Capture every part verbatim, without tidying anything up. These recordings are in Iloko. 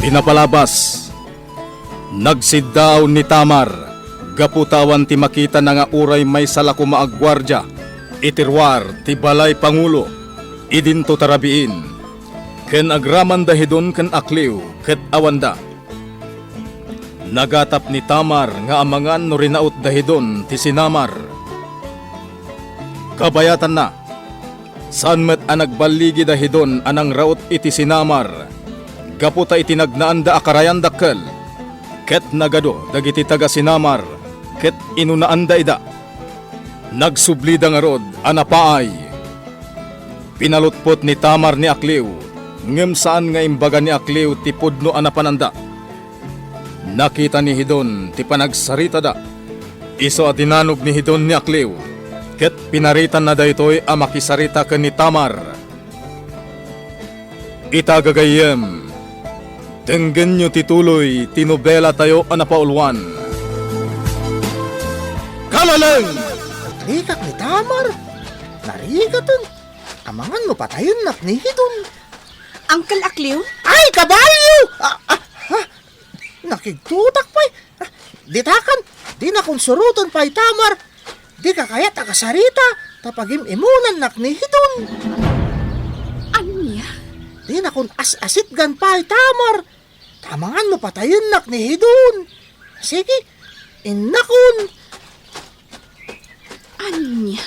Napalabas. Nagsiddaaw ni Tamar gapu ta awan ti makitana nga uray maysa la koma a guardia iti ruar ti balay pangulo idinto ta rabiin, ken agraman da Hidon ken Akleo ket awanda. Nagatap ni Tamar nga amangan no rinaut da Hidon ti sinamar. Kabayatanna, saan met a nagballigi da Hidon a nangraut iti sinamar, gapu ta iti nagnaanda a karayan dakkel, ket nagadu dagiti taga-sinamar, ket inunaanda ida. Nagsublida ngarud a napaay. Pinalutpot ni Tamar ni Akleo, ngem saan nga imbaga ni Akleo ti pudno a napananda. Nakita ni Hidon ti panagsaritada. Isu a dinanog ni Hidon ni Akleo, ket pinaritanna daytoy a makisarita ken ni Tamar. Ita gagayyem, denggenyo ti tuloy ti nobelatayo a napauluan. Kalaleng! Narikak ni Tamar. Narikaten. Amangan no patayennak ni Hidon. Uncle Akleo? Ay, kabalyo! Ah, ah, ah. Nakigtutak pay. Ah, ditakan, dinakon suroten pay Tamar. Dika kayat a kasarita, ta pagim-imunannak ni Hidon. Ania? Dinakon as-asitgan pay Tamar. Ta amangan no patayennak ni Hidon. Sige, innakon. Ania?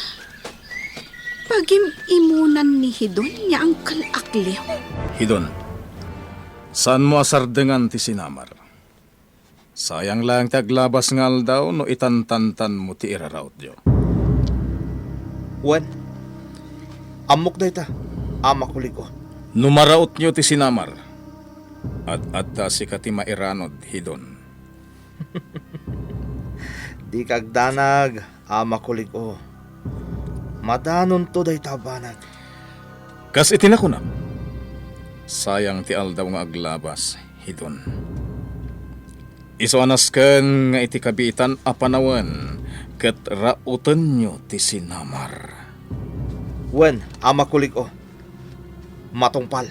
Pagim-imunan ni Hidon ni Uncle Akleo? Hidon, saanmo a sardengan ti sinamar. Sayang laeng ti aglabas nga aldaw no itantantanmo ti irarautyo. Wen, ammok dayta, Ama Kulig-o. No marautyo ti sinamar, ad-adda sika ti mairanod, Hidon. Dika agdanag, Ama Kulig-o. Madanonto dayta a banag. Kas iti nakunak, sayang ti aldaw nga aglabas, Hidon. Isu a nasken nga iti kabiitan a panawen ket rautenyo ti sinamar. Wen, Ama Kulig-o. Matungpal.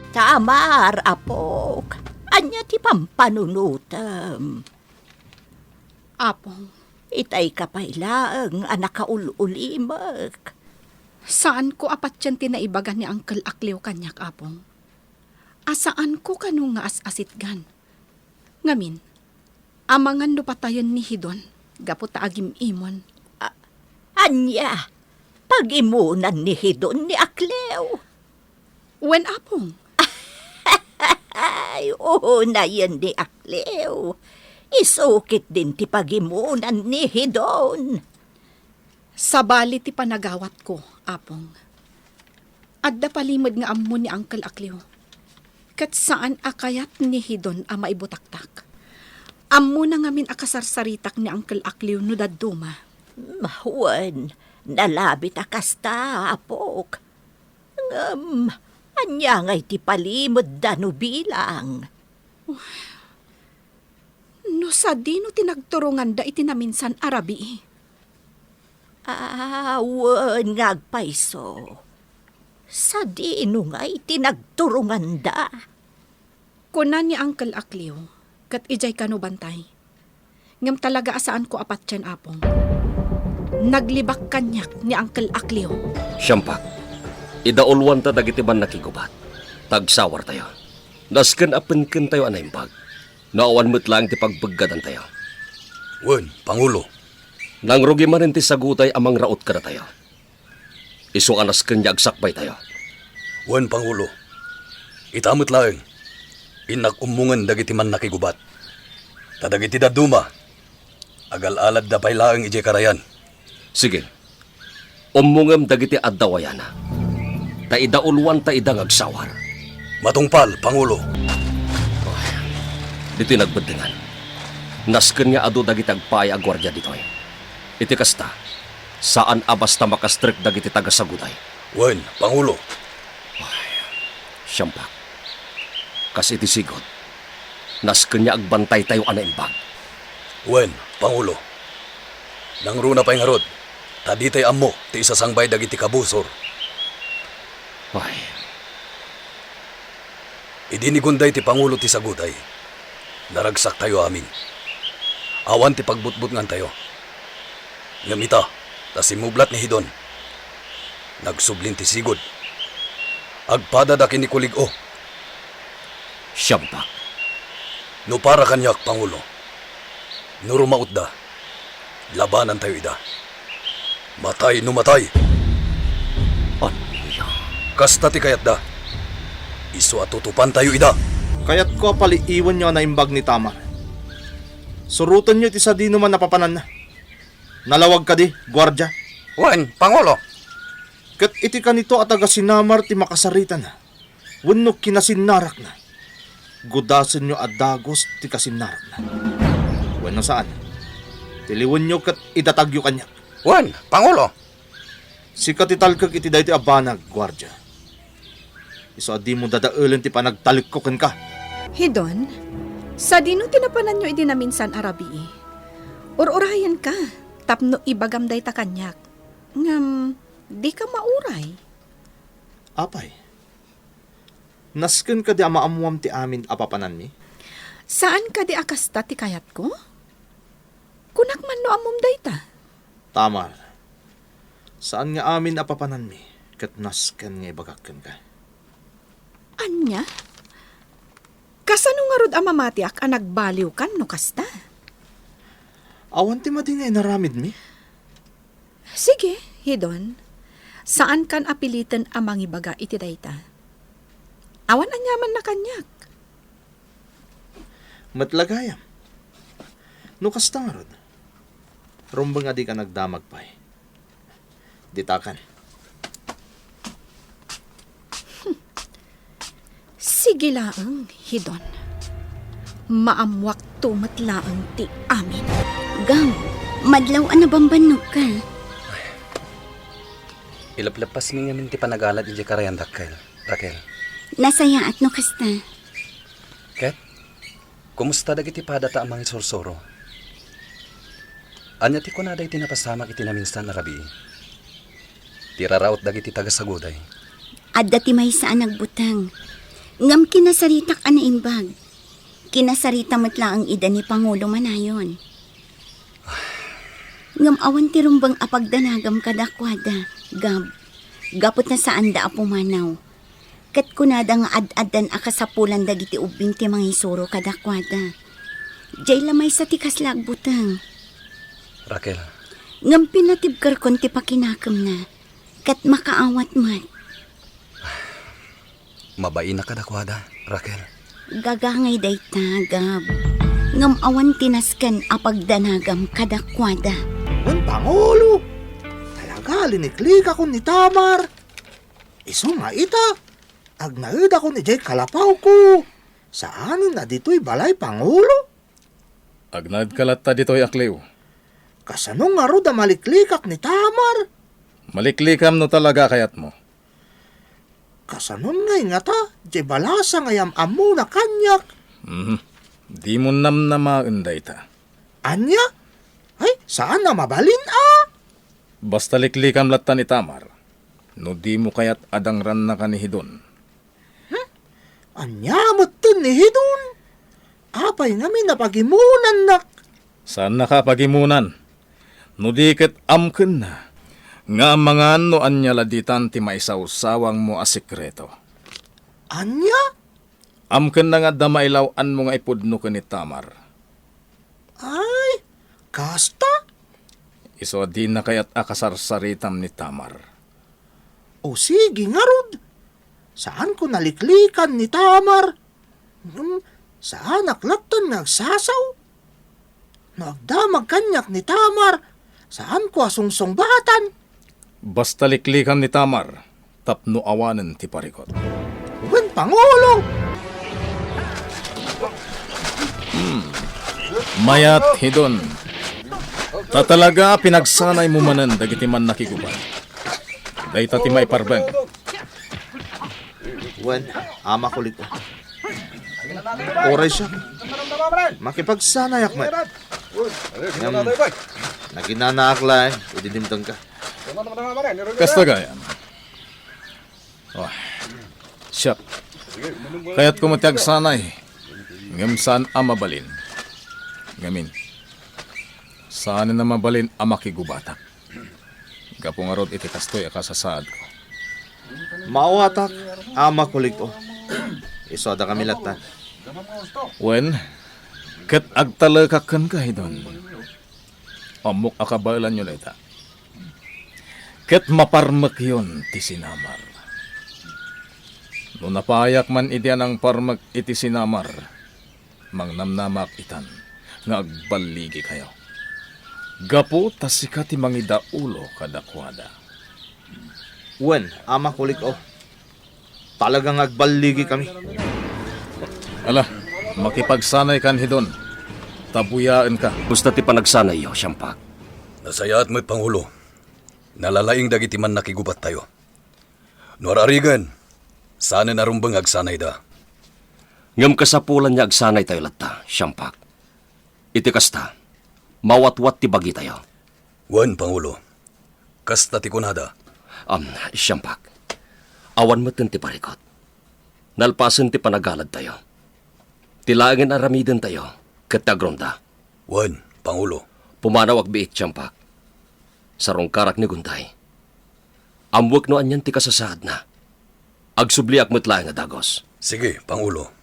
Tamar, apok, ania ti pampanunotem? Apong. Itay ka pay laeng a nakaul-ulimek. Saanko a patien ti naibaga ni Uncle Akleo kaniak, Apong. A saanko kano nga as-asitgan. Ngamin, amangan no patayen ni Hidon gapu ta agim-imon. A-, ania? Pag-imunan ni Hidon ni Akleo? Wen, Apong. Ay, unayen ni Akleo. Isu ketdin ti pag-imunan ni Hidon. Sabali ti panagawatko, Apong. Adda palimed nga ammo ni Uncle Akleo. Ket saan a kayat ni Hidon a maibutaktak. Ammona ngamin a kasarsaritak ni Uncle Akleo no dadduma. Wen, nalabit a kasta, apok. Ngem, ania ngay ti palimedda no bilang? No sadino ti nagturonganda iti naminsan a rabii? Ah, wen nga agpayso. Sadino ngay ti nagturonganda? Kuna ni Uncle Akleo, ket idiay kano bantay. Ngem talaga a saanko a patien, Apong. Naglibak kaniak ni Uncle Akleo. Siampak, idauluanta dagiti mannakigubat, ta agsawartayo. Nasken a penkentayo a naimbag, no awan met laeng ti pagbeggadantayo. Wen, Pangulo. Nangrugi manen ti saguday a mangraut kadatayo. Isu a nasken nga agsakbaytayo. Wen, Pangulo. Ita met laeng, innak ummongen dagiti mannakigubat. Ta dagiti dadduma, agal-aladda pay laeng idiay karayan. Sige. Ummongem dagiti adda wayana. Ta idauluanta ida nga agsawar. Matungpal, Pangulo. Ditoy nagbeddengan. Nasken nga adu dagiti agpaay a guardia ditoy. Iti kasta, saan a basta makastrek dagiti taga-saguday. Wen, Pangulo. Ay, siampak. Kas iti sigud, nasken nga agbantaytayo a naimbag. Wen, Pangulo. Nangruna pay ngarud, ta ditay ammo ti isasangbay dagiti kabusor. Ay. Idi ni Gunday ti pangulo ti saguday, naragsaktayo amin. Awan ti pagbutbutngantayo. Ngem ita, ta simmublat ni Hidon. Nagsublin ti sigud. Agpadada ken ni Kulig-o. Siabak. No para kaniak, Pangulo, no rumautda, labanantayo ida. Matay no matay. Ania? Kasta ti kayatda. Isu a tutupantayo ida. Kayatko a paliiwenyo a naimbag ni Tamar. Surotenyo iti sadinoman a papananna. Nalawag kadi, guardia? Wen, Pangulo. Ket iti kanito a taga-sinamar ti makasaritana wenno kinasinnarakna, gudasenyo a dagus ti kasinnarakna. Wenno saan, tiliwenyo ket idatagyo kaniak. Wen, Pangulo. Sika ti talkek iti daytoy a banag, guardia. Isu a dimo dadaelen ti panagtalekko kenka. Hidon, sadino ti napananyo idi naminsan a rabii? Ur-urayenka tapno ibagam dayta kaniak. Ngem dika mauray. Apay, nasken kadi a maammuam ti amin a papananmi? Saan kadi a kasta ti kayatko? Kunak man no ammom dayta. Tamar, saan nga amin a papananmi ket nasken nga ibagak kenka. Ania? Kasano ngarud a mamatiak a nagbaliwkan no kasta? Awan ti madi nga inaramidmi? Sige, Hidon. Saankan a piliten a mangibaga iti dayta. Awan aniamanna kaniak. Met la gayam. No kasta ngarud, rumbeng a dika nagdamag pay. Ditakan. Sige laeng, Hidon. Maammuakto met laeng ti amin. Gab, madlaw a nabambannogka. Ileplep-, ileplep-, pasmi ngamin ti panagalad idiay karayan, Raquel. Raquel. Nasayaat no kasta. Ket, kumusta dagiti padata a mangisursuro? Ania ti kunada iti napasamak iti naminsan a rabii? Ti raraot dagiti taga-Saguday. Adda ti maysa a nagbuteng, ngem kinasaritak a naimbag. Kinasarita met laeng ida ni Pangulo Manayon. Ngem awan ti rumbeng a pagdanagam kadakuada, Gab, gapu ta saanda a pumanaw. Ket kunada nga ad-addan a kasapulan dagiti ubbing ti mangisuro kadakuada. Diay la maysa ti kasla agbuteng. Raquel. Ngem pinatibkerkon ti pakinakemna, ket makaawat met. Mabain a kadakuada, Raquel. Gagangay dayta, Gab. Ngem awan ti nasken a pagdanagam kadakuada. Wen, Pangulo, talaga, liniklikakon ni Tamar. Isu nga ita, agnaedakon idiay kalapawko. Saanen a ditoy balay, Pangulo? Agnaedka latta ditoy, Akleo. Kasano ngarud a maliklikak ni Tamar? Maliklikam no talaga kayatmo. Kasanon ngay ngata, diay balasa nga yam-ammona kaniak? Mhm. Dimo namnamaen dayta. Ania? Ay, saan a mabalin a! Basta liklikam latta ni Tamar, no dimo kayat a dangrannaka ni Hidon. Hmm? Ania metten ni Hidon? Apay ngamin a pagimonannak? Saannaka a pagimonan. No di ket amkenna nga amangan no ania la ditan ti maisawsawangmo a sekreto. Ania? Amkenna nga adda mailaw-anmo nga ipudno ken ni Tamar. Ay, kasta? Isu a dina kayat a kasarsaritam ni Tamar. O sige ngarud, saanko naliklikan ni Tamar. Ngem saanak lattan nga agsasaw. No agdamag kaniak ni Tamar, saanko a sungsungbatan. Basta liklikam ni Tamar tapno awanen ti parikut. Wen, Pangulo! Hmm. Mayat, Hidon. Ta talaga, pinagsanaymo manen dagiti mannakigubat. Dayta ti maiparbeng. Wen, Ama Kulig-o. Uray siak. Makipagsanayak met. Ngem, naginanaak laeng idi dimtengka. Kasta gayam. Oh, siak. Kayatko met ti agsanay, ngem saan a mabalin. Ngamin, saanen a mabalin a makigubatak. Gapu ngarud iti kastoy a kasasaadko. Maawatak, Ama Kuliko. Isu a dakami latta. Wen, ket agtalekak kenka, Hidon. Ammok a kabaelanyo dayta. Ket maparmekyon ti sinamar. No napayak man idi a nangparmek iti sinamar, mangnamnamak itan nga agballigikayo. Gapu ta sika ti mangidaulo kadakuada. Wen, Ama Kuliko. Talaga nga agballigikami. Ala, makipagsanaykan, Hidon. Tabuyaenka. Kasta ti panagsanayyo, Siampak. Nasayaat met, Pangulo. Nalalaing dagiti mannakigubattayo. No ar-arigen, saanen a rumbeng nga agsanayda. Ngem kasapulan nga agsanaytayo latta, Siampak. Iti kasta, mawatwat ti bagitayo. Wen, Pangulo. Kasta ti kunada. Am, Siampak. Awan metten ti parikut. Nalpasen ti panagaladtayo. Ti laengen aramidentayo, ket ti agronda. Wen, Pangulo. Pumanawak biit, Siampak. Sarungkarak ni Gunday. Ammoek no anian ti kasasaadna. Agsubliak met laeng a dagus. Sige, Pangulo.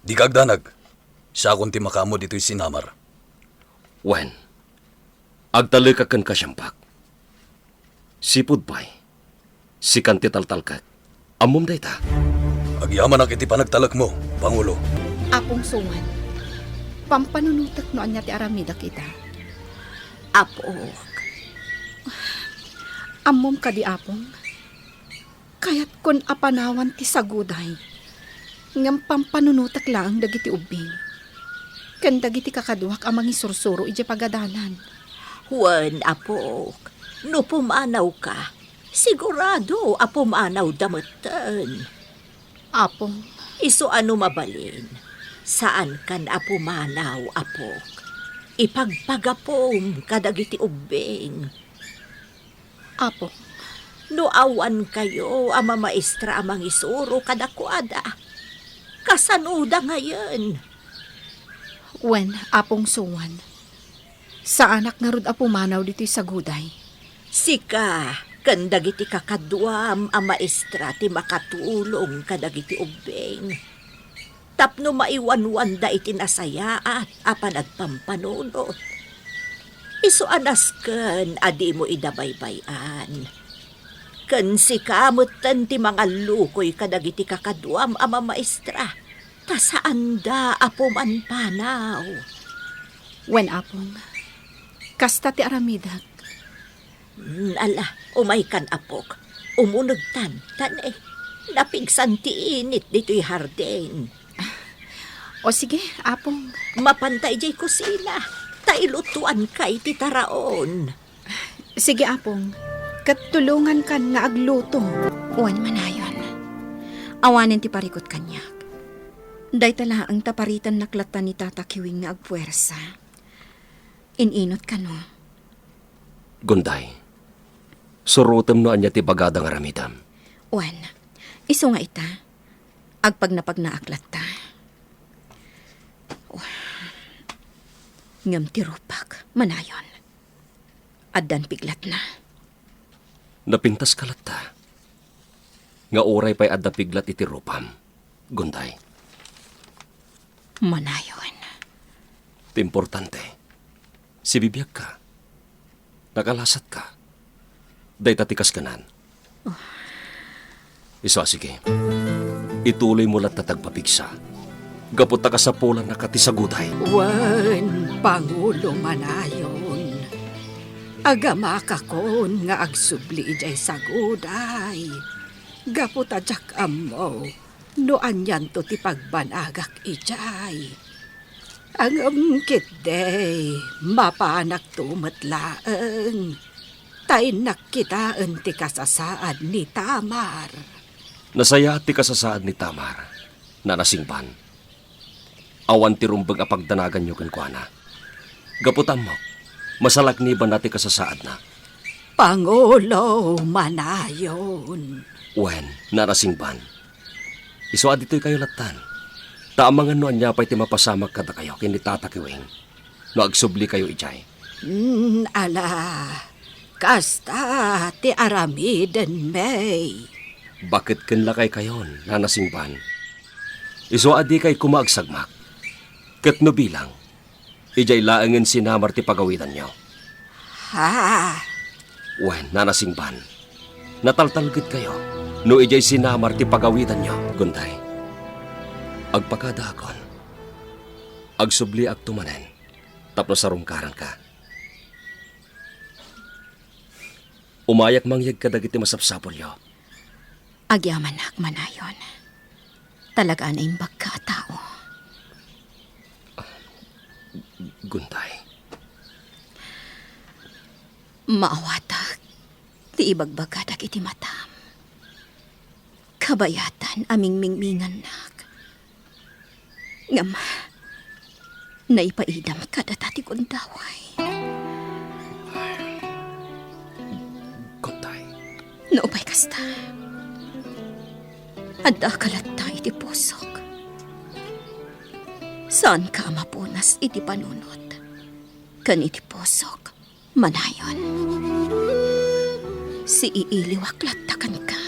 Dika agdanag. Siakon ti makaammo ditoy sinamar. Wen, agtalekak kenka, Siampak. Sipud pay, sikan ti taltalkek. Ammom dayta. Agyamanak iti panagtalekmo, Pangulo. Apong Suan, pampanunotek no ania ti aramidek ita. Apok. Ammom kadi, Apong? Kayatkon a panawan ti saguday, ngem pampanunotek laeng dagiti ubbing ken dagiti kakaduak a mangisursuro idiay pagadalan. Wen, apok, no pumanawka, sigurado a pumanawda metten. Apong. Isu a no mabalin, saankan a pumanaw, apok. Ipagpagapom kadagiti ubbing. Apo. No awankayo a mamaestra a mangisuro kadakuada, kasanoda ngayen? Wen, Apong Suan. Saanak ngarud a pumanaw ditoy saguday. Sika ken dagiti kakaduam a maestra ti makatulong kadagiti ubbing. Tapno maiwanwanda iti nasayaat a panagpampanunot. Isu a nasken a dimo ida baybay-an. Ken sika metten ti mangallukoy kadagiti kakaduam a mamaestra, ta saanda a pumanpanaw. Wen, Apong, kasta ti aramidek. Mm, ala, umaykan, apok. Umunegtan, tan, eh, napigsan ti init ditoy hardin. O sige, Apong. Mapanta idiay kusina, ta ilutuanka iti taraon. Sige, Apong. Ket tulongankan nga agluto. Wen, manayon. Awanen ti parikut kaniak. Dayta laeng ta paritennak latta ni Tata Kiwing nga agpuersa. In-inot kano? Gunday, surotem no ania ti bagada nga aramidem. Wen, isu nga ita, agpagnapagnaak latta. Ngem ti rupak, manayon. Addan piglatna. Napintaska latta. Nga uray pay adda piglat iti rupam, Gunday. Manayon. Ti importante, sibibiagka. Nakalasatka. Dayta ti kaskenan. Oh. Isu a sige. Ituloymo latta ti agpapigsa. Gapu ta kasapulannaka ti saguday. Wen, Pangulo, manayon. Agamakakon nga agsubli idiay saguday. Gapu ta diak ammo no anianto ti pagbanagak idiay. Ngem ketdi, mapanakto met laeng, ta innak kitaen ti kasasaad ni Tamar. Nasayaat ti kasasaad ni Tamar, Nanasingban. Awan ti rumbeng a pagdanaganyo kenkuana. Gapu ta ammok, masalaknibanna ti kasasaadna. Pangulo, manayon. Wen, Nanasingban. Isu a ditoykayo lattan. Ta amangan no ania pay ti mapasamak kadakayo ken ni Tata Kiwing no agsublikayo idiay. Mm, ala, kasta ti aramiden, May. Baket ken lakaykayon, Nana Singban. Isu a dikay koma agsagmak. Ket no bilang, idiay laengen sinamar ti pagawidanyo. Ha? Wen, Nana Singban, nataltalgedkayo no idiay sinamar ti pagawidanyo. Gunday, agpakadaakon. Agsubliakto manen tapno sarungkaranka. Umayak mangyeg kadagiti masapsapulyo. Agyamanak, Manayon. Talaga a naimbagka a tao. Gunday. Maawatak ti ibagbaga dagiti matam. Kabayatan a mingmingmingannak. Ngem, naipaidam kadata ti gundaway. Gunday. No pay kasta, adda ka latta iti pusok. Saanka a mapunas iti panunot ken iti pusok. Manayon, siiiliwak latta kenka.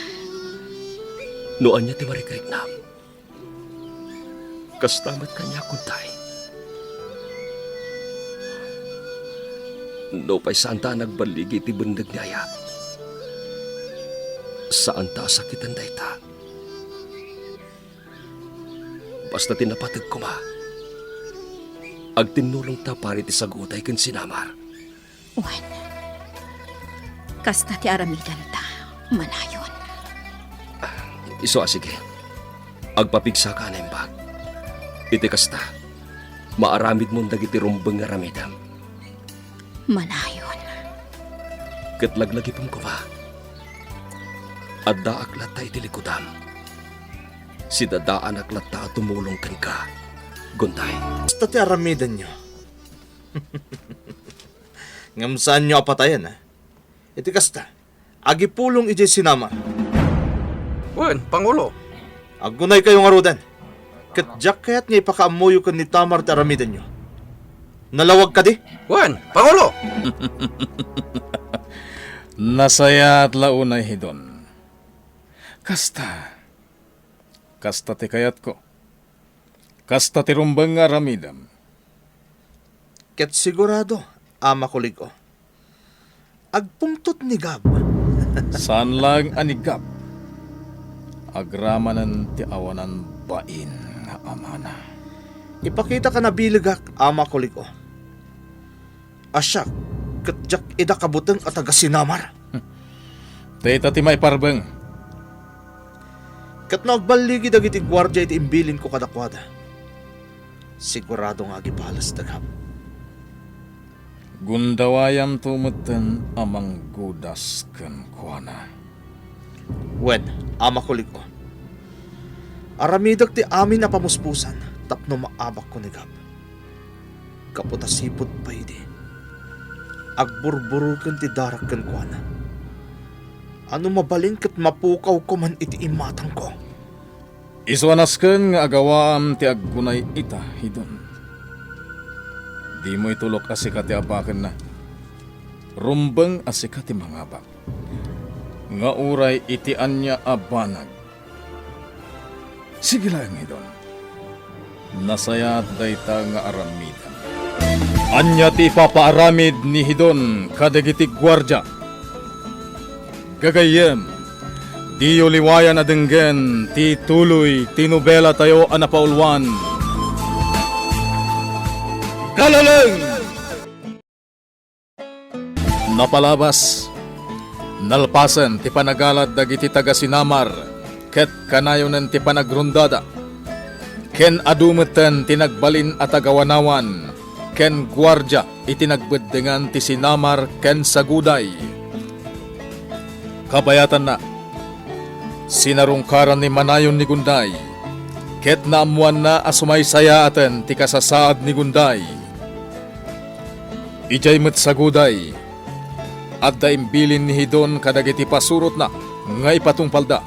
No ania ti marikriknam, kasta met kaniak, Gunday. No pay saanta a nagballigi iti benneg ni ayat, saanta a sakiten dayta. Basta ti napateg koma, agtinnulongta pay iti saguday ken sinamar. Wen, kasta ti aramidenta, Manayon. Isu a sige, agpapigsaka a naimbag. Iti kasta, maaramidmon dagiti rumbeng nga aramidem. Manayon. Ket laglagipem koma, addaak latta iti likudam. Sidadaanak latta a tumulong kenka, Gunday. Kasta ti aramidenyo. Ngem saanyo a patayen, a? Iti kasta, agipulong idiay sinamar. Wen, Pangulo. Aggunaykayo ngaruden. Ket diak kayat nga ipakaammoyo ken ni Tamar ti aramidenyo. Nalawag kadi? Wen, Pangulo. Nasayaat la unay, Hidon. Kasta, kasta ti kayatko. Kasta ti rumbeng nga aramidem. Ket sigurado, Ama Kulig-o, agpungtot ni Gab. Saan laeng a ni Gab. Agramanen ti awanan bain nga amana. Ipakitaka nabilegak, Ama Kulig-o. A siak ket diak ida kabuteng a taga-Sinamar. Dayta ti maiparbeng. Ket no agballigi dagiti guardia iti imbilinko kadakuada, sigurado nga agibalasda, Gab. Gundawayamto metten a manggudas kenkuana. Wen, Ama Kulig-o, aramidek ti amin a pamuspusan tapno maabakko ni Gab. Gapu ta sipud pay idi, agburburuken ti darak kenkuana. A no mabalin ket mapukawko man iti imatangko. Isu a nasken nga agawaam ti aggunay ita, Hidon. Dimo itulok a sika ti abakenna. Rumbeng a sika ti mangabak. Nga uray iti ania a banag. Sige laeng, Hidon. Nasayaat dayta nga aramidem. Ania ti ipapaaramid ni Hidon kadagiti guardia? Gagayyem, diyo liwayan a denggen ti tuloy ti nobelatayo a napauluan, Kalaleng! Napalabas, nalpasen ti panagalad dagiti taga-Sinamar ket kanayonen ti panagrondada. Ken adu metten ti nagbalin a taga-Wanawan ken guardia iti nagbeddengan ti Sinamar ken Saguday. Kabayatanna, sinarungkaran ni Manayon ni Gunday, ket naammoanna a sumaysayaaten ti kasasaad ni Gunday. Idiay met Saguday, adda imbilin ni Hidon kadagiti pasurotna nga ipatungpalda.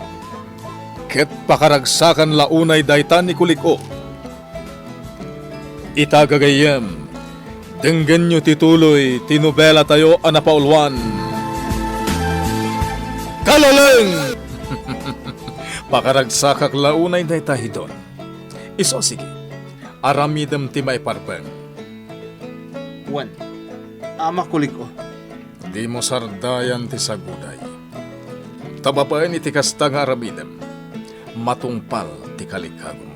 ket pakaragsakan la unay dayta ni Kulik-o. Ita gagayyem, denggenyo ti tuloy ti nobelatayo a napauluan, Kalaleng! Pakaragsakak la unay dayta, Hidon. Isu a sige, aramidem ti maiparbeng. Wen, Ama Kulik-o. Dimo sardayan ti saguday. Ta babaen iti kasta nga aramidem, matungpal ti kalikagum.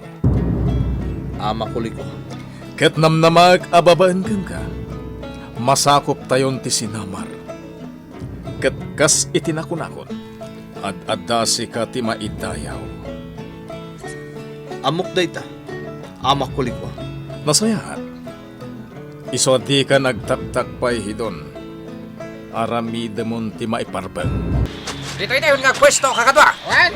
Ama Kuliko. Ket namnamaek a babaen kenka, masakoptayon ti sinamar. Ket kas iti nakunakon, ad-addasika ti maidayaw. Ammok dayta, Ama Kuliko. Nasayaat. Isu a dikan agtaktak pay, Hidon. Aramidemon ti maiparbeng. Ditoy tayon nga agpuesto, kakadua. Wen?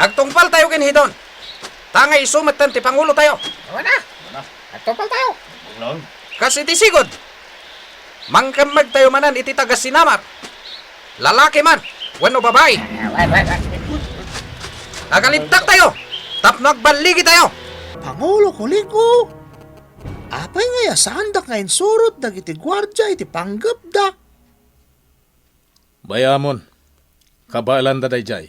Agtungpal tayo ken Hidon. Ta nga isu metten ti pangulo tayo. Wen a. Agtungpal tayo. Kas iti sigud, mangkemmeg tayo manen iti taga-Sinamar. Lalaki man wenno babai. Agalibtak tayo tapno agballigi tayo. Pangulo Kuliko, apay nga saandak nga insurot dagiti guardia iti panggepda? Bayamon, kabaelanda daydiay.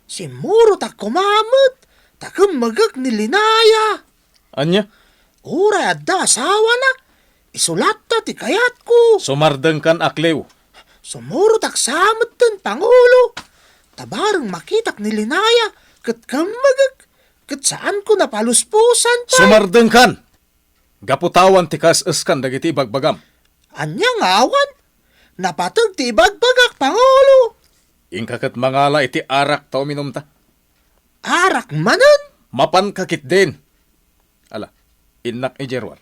Simmurotak koma met ta kemmegek ni Linaya. Ania? Uray adda asawana, isu latta ti kayatko. Sumardengkan, akliw. Sumurotak sa metten, Pangulo. Ta bareng makitak ni Linaya ket kemmegek, ket saanko napalusposan pay. Sumardengkan! Gapu ta awan ti kaes-eskan dagiti ibagbagam. Ania nga awan? Napateg ti ibagbagak, Pangulo. Inka ket mangala iti arak ta uminumta. Arak manen? Mapanka ketdin. Ala, innak idiay ruar.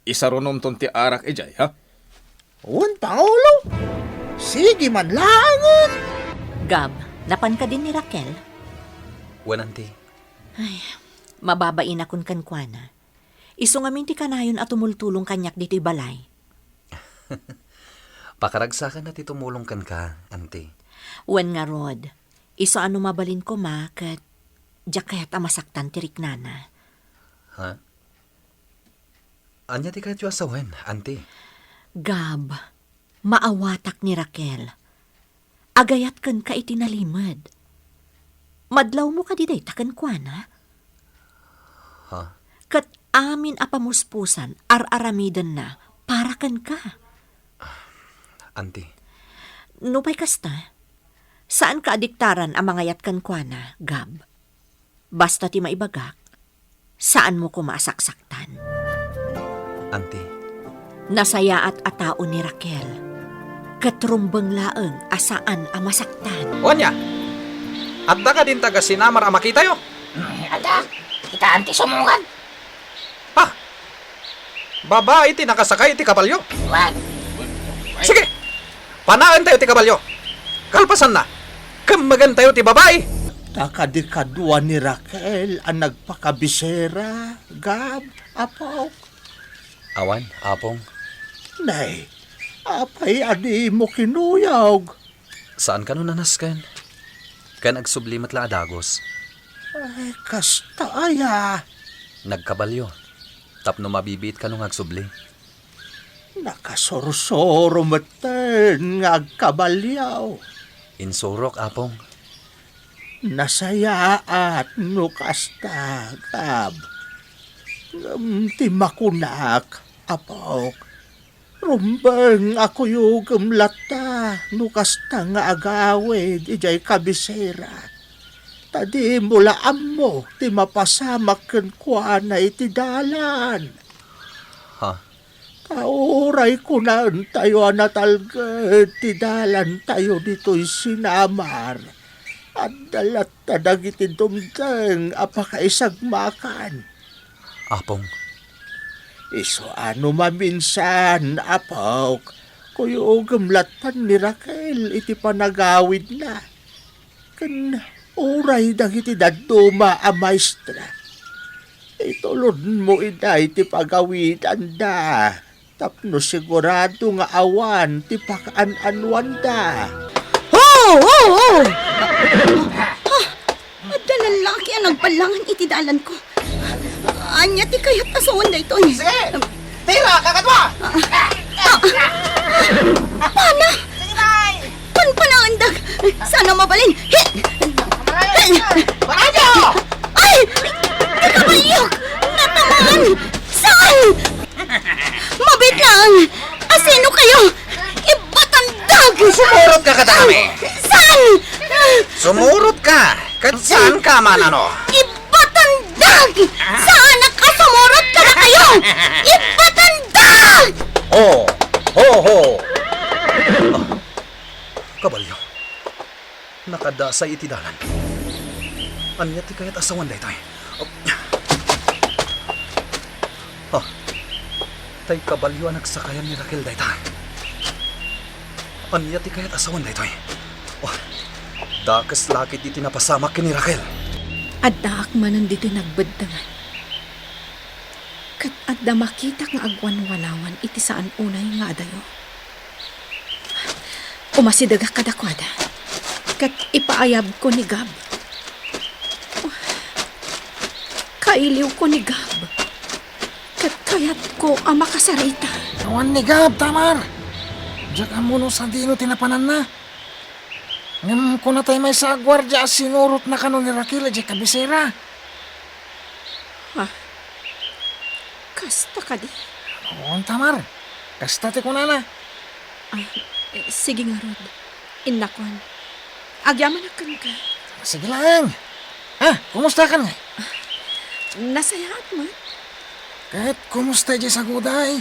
Isarunomton ti arak idiay, ha? Wen, Pangulo. Sige man laengen. Gab, napan kadin ni Raquel? Wen, anti. Ay, mababainakon kenkuana. Isu ngamin ti kanayon a tumultulong kaniak ditoy balay. Pakaragsakanna ti tumulong kenka, anti. Wen ngarud, isu a no mabalin koma ket diak kayat a masaktan ti riknana. Ha? Ania ti kayatyo a sawen, anti? Gab, maawatak ni Raquel. Agayat kenka iti nalimed. Madlawmo kadi dayta kenkuana? Ha? Ket amin a pamuspusan ar-aramidenna para kenka. Anti. Nupay kasta, saanka a diktaran a mangayat kenkuana, Gab. Basta ti maibagak, saanmo koma a saksaktan. Anti. Nasayaat a tao ni Raquel, ket rumbeng laeng a saan a masaktan. O ania? Adda kadin taga-Sinamar a makitayo? Mm, adda. Ita, anti, sumungad. Ha? Babai ti nakasakay iti kabalio? Wen. Sige! Panaentayo ti kabalio. Kalpasanna, kemmegentayo ti babai. Ta kadi kadua ni Raquel a nagpakabisera, Gab, Apok? Awan, Apong. Nay, apay a dimo kinuyog? Saan kano nanasken? Ken agsubli met la a dagus. Ay, kasta aya? Nagkabalio, tapno mabibiit kano nga agsubli. Nakasursuro metten nga agkabalio. Insurok, Apong. Nasayaat no kasta, Gab. Ngem ti makunak, Apok, rumbeng a kuyogem latta no kasta nga agawid idiay kabisera. Ta dimo la ammo ti mapasamak kenkuana iti dalan. Ha? Ta uray kunaentayo a natalged ti dalantayo ditoy Sinamar, adda latta dagiti dumteng a pakaisagmakan. Apong. Isu a no maminsan, Apok, kuyogem lattan ni Raquel iti panagawidna. Ken uray dagiti dadduma a maestra, itulodmo ida iti pagawidanda tapno sigurado nga awan ti pakaan-anuanda. Ho! Oo! Ah, adda lallaki a nagballangan iti dalanko. Ania ti kayat a sawen daytoy? Sige! Tira, kakadua! Ah, ah, pana! Sige, bay! Panpanaendak! Saan a mabalin? Hi! Marayo! Marayo! Ay! Ti kabalyok! Natamaan! Saan? Mabiit laeng! Asino kayo? Ibatandak! Sumurot ka kadakami! Saan? Sumurot ka! Ket saan ka manano? Ibatandak! Saanak a sumurot kadakayo! Ibatandak! Ho! Ho, ho! Ah, kabalyo. Nakadasay iti dalan. Ania ti kayat a sawen daytoy? Oh. Ah, tay kabalyo a nagsakayan ni Raquel dayta. Ania ti kayat a sawen daytoy? Oh, dakes la ketdi ti napasamak ken ni Raquel. Addaak manen ditoy nagbeddengan. Ket adda makitak nga agwanwanawan iti saan unay nga adayo. Umasidegak kadakuada, ket ipaayabko ni Gab. Kailiwko ni Gab, ket kayatko a makasarita. Awan ni Gab, Tamar! Diak ammo no sadino ti napananna. Ngem kunatay maysa a guardia a sinurotna kano ni Raquel idiay kabisera. Ha? Kasta kadi? Wen, Tamar. Kasta ti kunana. Ah, eh, sige ngarud. Innakuan. Agyamanak kenka. Sige laeng. Ha? Kumustakan ngay? Nasayaat met. Ket kumusta idiay saguday?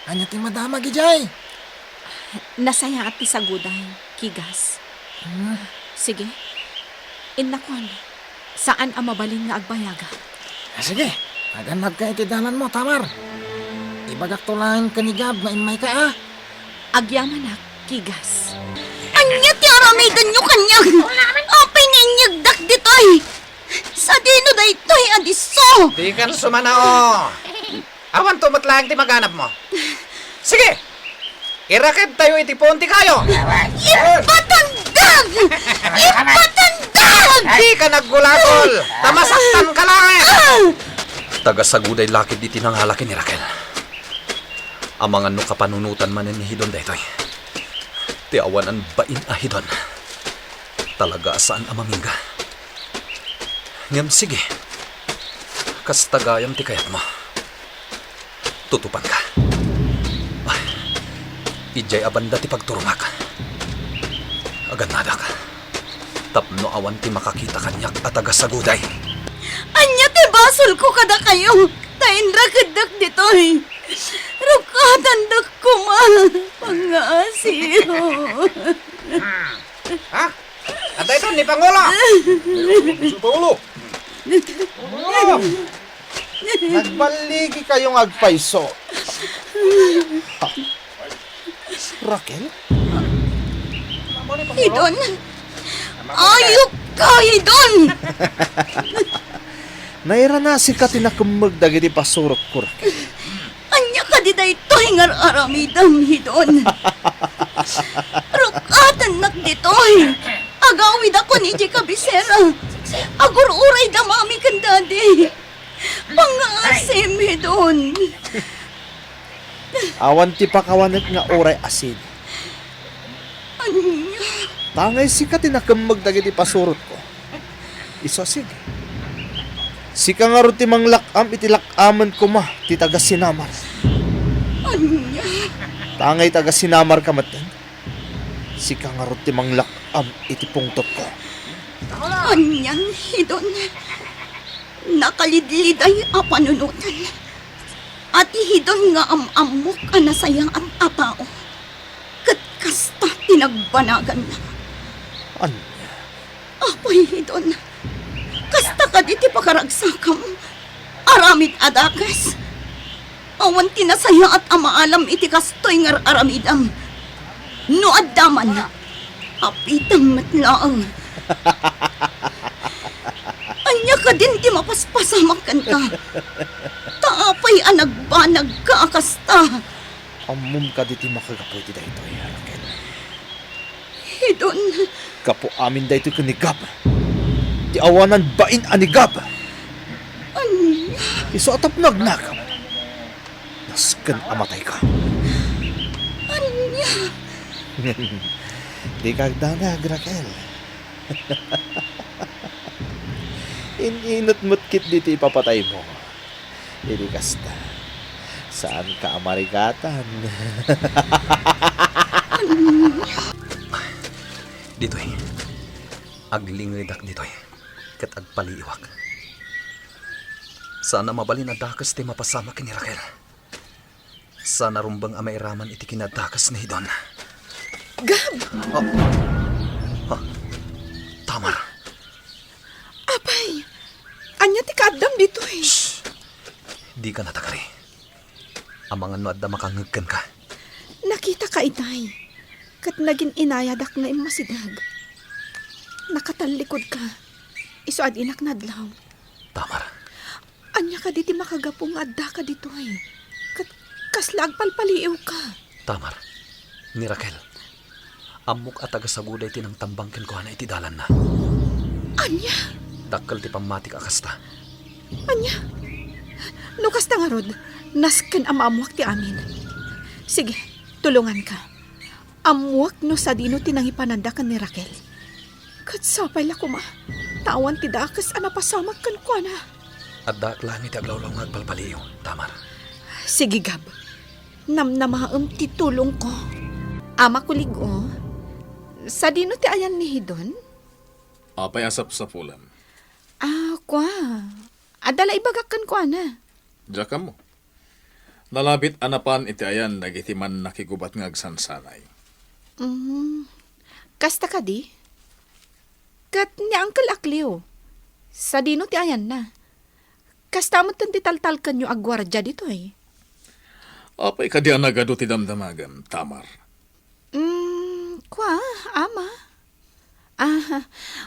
Ania ti madamag idiay? Nasayaat ti saguday, Kigas. Hmm. Sige. Innakuan. Saan a mabalin nga agbayagak. Ah, sige, agannadka iti dalanmo, Tamar. Ibagakto laeng ken ni Gab nga immayka, a? Agyamanak, Kigas. Ania ti aramidenyo kaniak? Apay nga inyegdak ditoy? Sadino daytoy a disso? Dikan sumanao. Awanto met laeng ti maganabmo. Sige! Irakidtayo iti puon ti kayo! Ipatandag! Ipatandag! Dika naggulatol! Ta masaktanka laeng! Ah! Taga-saguday la ketdi ti nangala ken ni Raquel. Amangan no kapanunotan manen ni Hidon daytoy. Ti awanan bain a Hidon. Talaga a saan a mamingga. Ngem sige, kasta gayam ti kayatmo. Tutupanka. Ay, idiay a banda ti pagturongak. Agannadak. Tapno awan ti makakita kaniak a taga-saguday. Ania ti basolko kadakayo? Ta inrakeddak ditoy. Rukatandak koma. Pangngaasim. Ha? Adda iton ni Pangulo. Mister Pangulo. Pangulo. Nagballigi kayo nga agpayso. Raquel? Hidon. Ayupka, Hidon. Nairana sika ti nakemmeg dagiti pasurotko, Raquel. Ania kadi daytoy nga ar-aramidem, Hidon? Rukatennak ditoy. Agawidakon idiay kabisera. Agur-uray damami ken dadi. Pangngaasim, Hidon. Awan ti pakawanek nga uray asin. Ania? Tangay sika ti nakemmeg dagiti pasurotko. Isu a sige. Sika ngarud ti manglak-am iti lak-amen koma ti taga-sinamar. Ania? Tangay taga-sinamar ka metten. Sika ngarud ti manglak-am iti pungtotko. Anian, Hidon? Nakalidliday a panunotan. A ti Hidon nga am-ammok a nasayaat a tao. Ket kasta ti nagbanaganna. Ania? Apo Hidon, kasta kadi ti pakaragsakam? Aramid a dakes. Awan ti nasayaat a maalam iti kastoy nga ar-aramidem. No adda man, apitem met laeng. Ania kadin ti mapaspasamak kenka? Ta apay a nagbanagka a kasta? Ammom kadi ti makagapu iti daytoy, Raquel? Hidon, Gapu amin daytoy ken ni Gab. Ti awanan bain a ni Gab. Ania? Isu a tapno agnakam, nasken a matayka. Ania? Dika agdanag, Raquel. In-inut met ketdi ti ipapataymo. Idi kasta, saanka a marigatan. Ditoy, aglingedak ditoy, ket agpaliiwak. Saan a mabalin a dakes ti mapasamak ken ni Raquel. Saan a rumbeng a mairaman iti kinadakes ni Hidon. Gab! Ah. Ah. Tamar. Apay, ania ti kaaddam ditoy? Shh! Dika natagari. Amangan no adda makangngeg kenka. Nakitaka itay, ket nagin-inayadak nga immasideg. Nakatallikudka, isu a dinak nadlaw. Tamar. Ania kadi ti makagapu nga addaka ditoy? Ket kasla agpalpaliiwka? Tamar, ni Raquel, ammok a taga-Saguda ti nangtambang kenkuana iti dalanna. Ania? Dakkel ti pammatik a kasta. Ania? No kasta ngarud, nasken a maammoak ti amin. Sige, tulonganka. Ammoak no sadino ti nangipananda ken ni Raquel. Ket sapay la koma, ta awan ti dakes a napasamak kenkuana. Addaak laeng iti aglawlaw nga agpalpaliiw, Tamar. Sige, Gab. Namnamaem ti tulongko. Ama Kulig-o, sadino ti ayan ni Hidon? Apay a sapsapulam? Ah, kua. Adda la ibagak kenkuana. Diak ammo. Nalabit a napan iti ayan dagiti mannakigubat nga agsansanay. Mm. Kasta kadi? Ket ni Uncle Akleo, sadino ti ayanna? Kasta metten ti taltalkenyo a guardia ditoy? Apay kadi a nagadu ti damdamagem, Tamar? Mm, kua, Ama. Aha.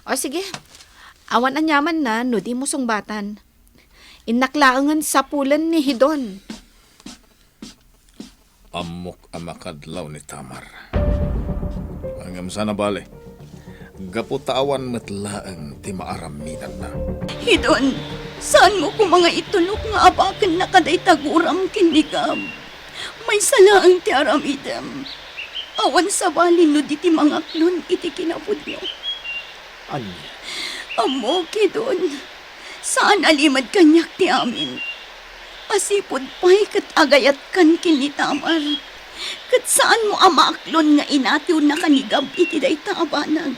O sige. Awan aniamanna no dimo sungbatan. Innak laengen sapulen ni Hidon. Ammok a makadlaw ni Tamar. Ngem saan a bale. Gapu ta awan met laeng ti maaramidanna. Hidon, saanmo koma nga itulok nga abakenna kadayta guram ken ni Gab. Maysa laeng ti aramidem. Awan sabali no di ti mangaklon iti kinapudno. Ania? Ammok, Hidon, saan a limed kaniak ti amin. Asipud pay ket agayatkan ken ni Tamar, ket saanmo a maaklon nga inatiwnaka ni Gab iti dayta a banag.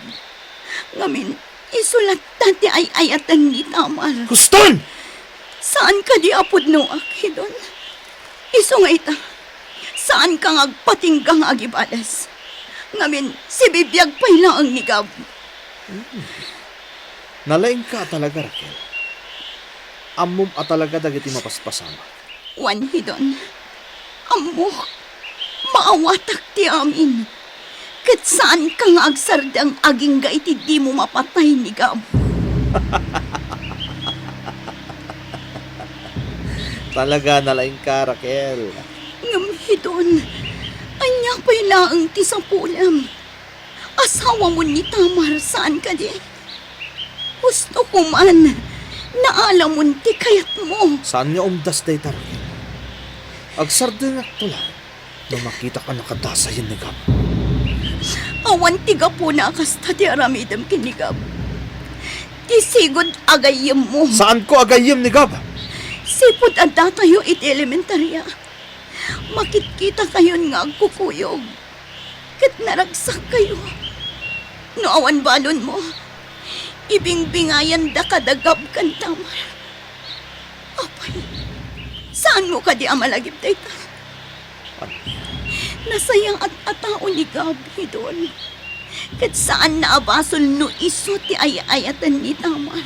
Ngamin, isu latta ti ay-ayaten ni Tamar. Huston! Saan kadi a pudnoak, Hidon? Isu nga ita, saanka nga agpatingga nga agibales. Ngamin, sibibiag pay laeng ni Gab. Hmm. Nalaingka a talaga, Raquel. Ammom a talaga dagiti mapaspasamak. Wen, Hidon. Ammok. Maawatak ti amin. Ket saanka nga agsardeng agingga iti dimo mapatay ni Gab. Talaga, nalaingka, Raquel. Ngem, Hidon, ania pay laeng ti sapulem? Asawamon ni Tamar, saan kadi? Husto koman, naalamon ti kayatmo. Saan nga umdas dayta, Raquel. Agsardengakto laeng no makitak a nakadasayen ni Gab. Awan ti gapuna a kasta ti aramidem ken ni Gab. Ti sigud a gayyemmo. Saanko a gayyem ni Gab. Sipud addatayo iti elementaria, makitkitakayon nga agkukuyog. Ket naragsakkayo. No awan balonmo, ibingbingayandaka da Gab ken Tamar. Apay, saanmo kadi a malagip dayta? Nasayaat a tao ni Gab, Hidon. Ket saanna a basol no isu ti ay-ayaten ni Tamar.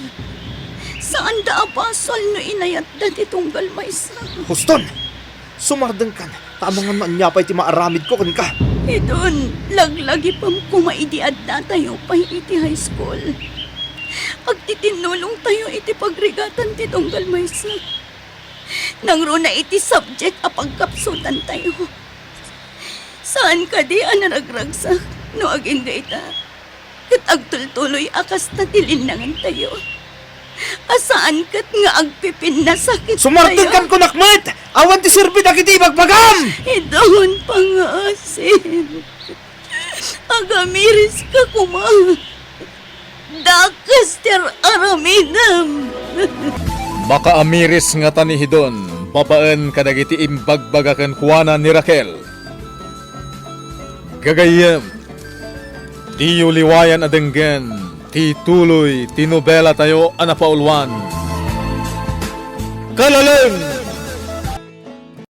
Saanda a basol no inayatda ti tunggal maysa. Huston! Sumardengkan, ta amangan no ania pay ti maaramidko kenka. Hidon, laglagipem koma idi addatayo pay iti high school. Agtitinnulongtayo iti pagrigatan ti tunggal maysa. Nangruna iti subject a pagkapsutantayo. Saan kadi a naragragsak no agingga ita? Ket agtultuloy a kasta ti linnangantayo. A saan ket nga agpipinnasakit. Sumartenkan kunak met! Awan ti serbi dagiti ibagbagam! Idun pangasim. Agamiris ka koma. Dakes ti ar-aramidem. Makaamiris ngata ni Hidon babaen kadagiti imbagbaga kenkuana ni Raquel. Gagayyem, diyo liwayan a denggen ti tuloy ti nobelatayo a napauluan, Kalaleng